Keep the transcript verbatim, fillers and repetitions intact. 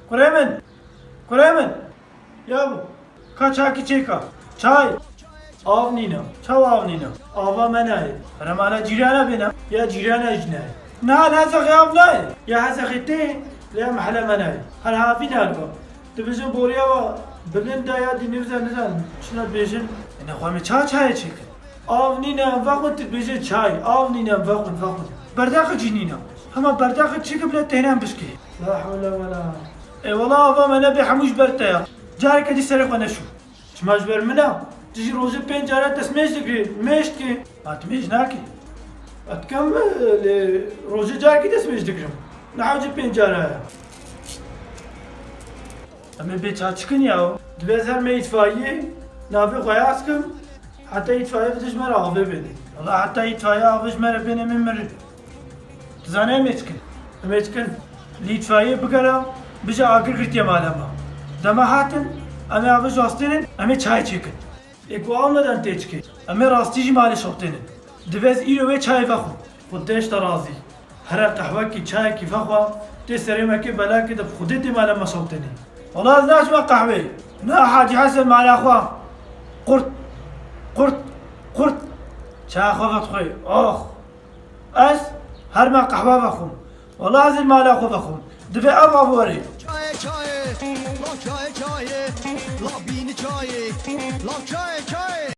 Kurê min! Kurê min! Ya bu. Ka çakî çêka. Çay! Av nîne. Çawa av nîne? Ava me nayê. Here mala cîrana bêne. Ya cîrana jî nayê. Na, na hezexê av nayê. Ya hezexê tê, lê ya mehele me nayê. Her havî naliba. Dibêjin boriya wa bilind e ya dî nivze nizan. Çina dibêjin. Ene xwe me ça çayê çêkin. Av nîne em vexwin, tu dibêjin çay. Av nîne em vexwin, vexwin. Berdaxê cî nîne. Hema berdaxê çêke bile têne em bişkê. La hewle wela. Ê wela ava me nebe hemû ji ber te ya. Careke dî serê xwe neşû. Çima ji ber min a? Tu jî rojê pênc cara destmêj dikirî, mêj dikî. Ma tu mêj nakî? Ez dikim, lê rojê carekî destmêj dikirim. Ne hewcê pênc cara ye. Em ê bê ça çikin ya? Divê ez herime îtfaiyê, navê xwe yaz kim, heta îtfaiye bide ji me re avê bêne. Wela heta îtfaiye avê ji me re bêne, min mirin. Tu zanî em ê çikin? Em ê çikin? Li îtfaiyê bigera, bije agir girtiye mala me. Dema hatin, em ê avê ji astênin, em ê çayê çêkin. Ê ku av nedan tê çikê. Em ê rastî jî malê şewtênin. Divê ez îro wê çayê vexwim. Xwedê ji te razî. Here qehwekî, çayekî vexwe, tê serê me kê belakê de bi Xwedê tê mala me şewtênê. Wela ez naçime qehweyê. Na Hacî Hesen mala xwe. Qurt, qurt, qurt. Çaya xwe vedixwê. Ox. Ez herime qehwe vexwim. Wela ez ê mala xwe vexwim. Divê ev av were. Çayê, çayê, la çayê, çayê, la bînî çayê, la çayê, çayê.